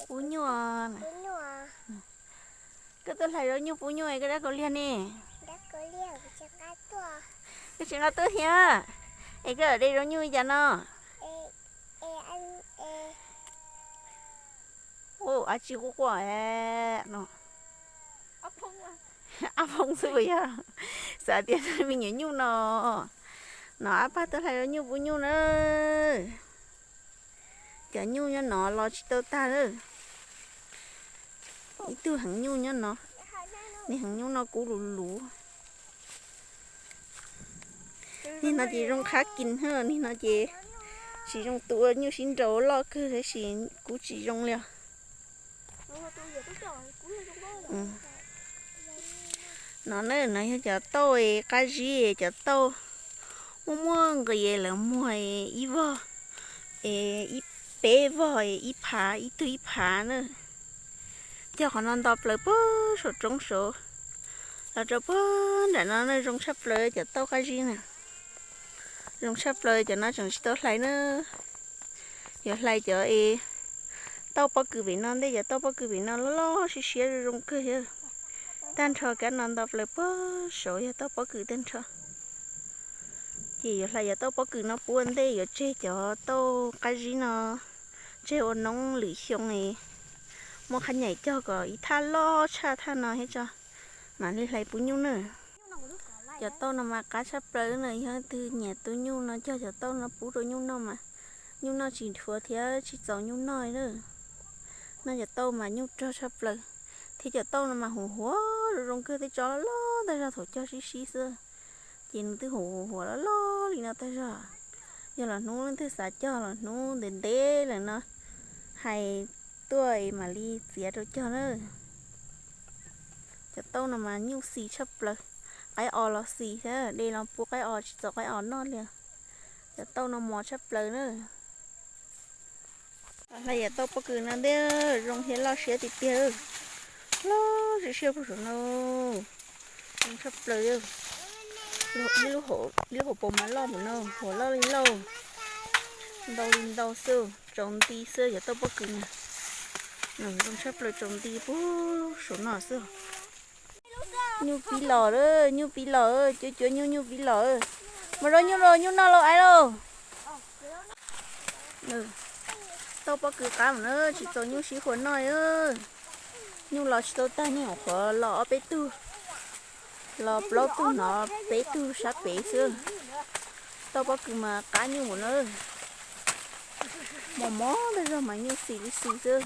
Pub nyuj. Koj tuaj hlais zaub nyuj pub nyuj es koj dab kaus liag ne? Koj tsis nqa tuaj thiab. Es koj de zaub nyuj li cas no? Ua dab tsi quaj quaj no? Ab Phoo xwb puas yog? Xav tias me nyuam nyuj no. No Ab Paj tuaj hlais zaub nyuj pub nyuj na. Cov nyuj nyob no los tsis tau tag lawm. Ib tug heev nyuj nyob no. Niag heev nyuj no kub lus lus. Niag no ces zoo qhab kis, niag no ces tsis zoo tu, nyuj sib nraus loj kawg tab sis kub tsis zoo li os. No na, no yog cov tauj qab zib, cov tauj muaj muaj nqis lawv muag ib vog, ib peb vog ib phav, ib tug ib phav na. Cog qhov no nto plaws puag saum roob saud los rau puag nram no na, zoo tshaj plaws cov tauj qab zib na. Zoo tshaj plaws, cov no tseem tsis tau hlais na. Yuav hlais cov es tauj pob kws pem no ntej, cov tauj pob kws pem no loj loj siab siab zoo zoo kawg thiab. Tag nrho kab no nto plaws puag saud yog tauj pob kws tag nrho. Ces yuav hlais cov tauj pob kws no pub ua ntej, yuav tseg cov tauj qab zib no tseg ua noob lwm xyoo es muaj qhab nyaim cog kom ib thaj loj tshaj thaj no thiab tso mam li hlais pub nyuj na. Cov tauj no mas qab tshaj plaws na, yog leej twg nyiam tu nyuj no cog cov tauj no pub rau nyuj noj mas nyuj noj tsis dhuav thiab tsis txaus nyuj noj na. Noj cov tauj mas nyuj rog tshaj plaws, thiab cov tauj no mas huam huam zoo zoo kawg, tej tsob loj loj tag zog, thaum cog sib sib xwb ces nws twb huam huam loj loj li no tag zog. Yog los hnub leej twg xav cog los hnub ntev ntev lawm no hais tuaj mam li txiav rau cog na. Cov tauj no mas nyuj xis tshaj plaws, qaib os los xis thiab, de los pub qaib os tsis txaus qaib os noj li. Cov tauj no mos tshaj plaws na. Hlais cov tauj pob kws no ntej, zoo thiab loj siab tiag tiag. Loj siab siab puag saum no, zoo tshaj plaws. Ib lub hauv paus mas loj npaum no, huam loj li lauj. Ntau li ntau xwb, tsaus nti xwb cov tauj pob kws no. Zoo tshaj plaws, tsaus nti puag saum no xwb. Nyuj pib los lawm, nyuj pib los, cuab cuab nyuj, nyuj pib los. Mus rau nyuj lauj, nyuj noj lauj, aiv lauj. Tauj pob kws qab mus na, tsis txaus nyuj sib huam noj. Nyuj los tsis tau tag, nyuj nyuam qhuav los ob peb tug, los plaub tug no, peb tug sab pem xwb. Tauj pob kws mas qab nyuj mus na, mos mos tag zog mas nyuj xis li xis xwb.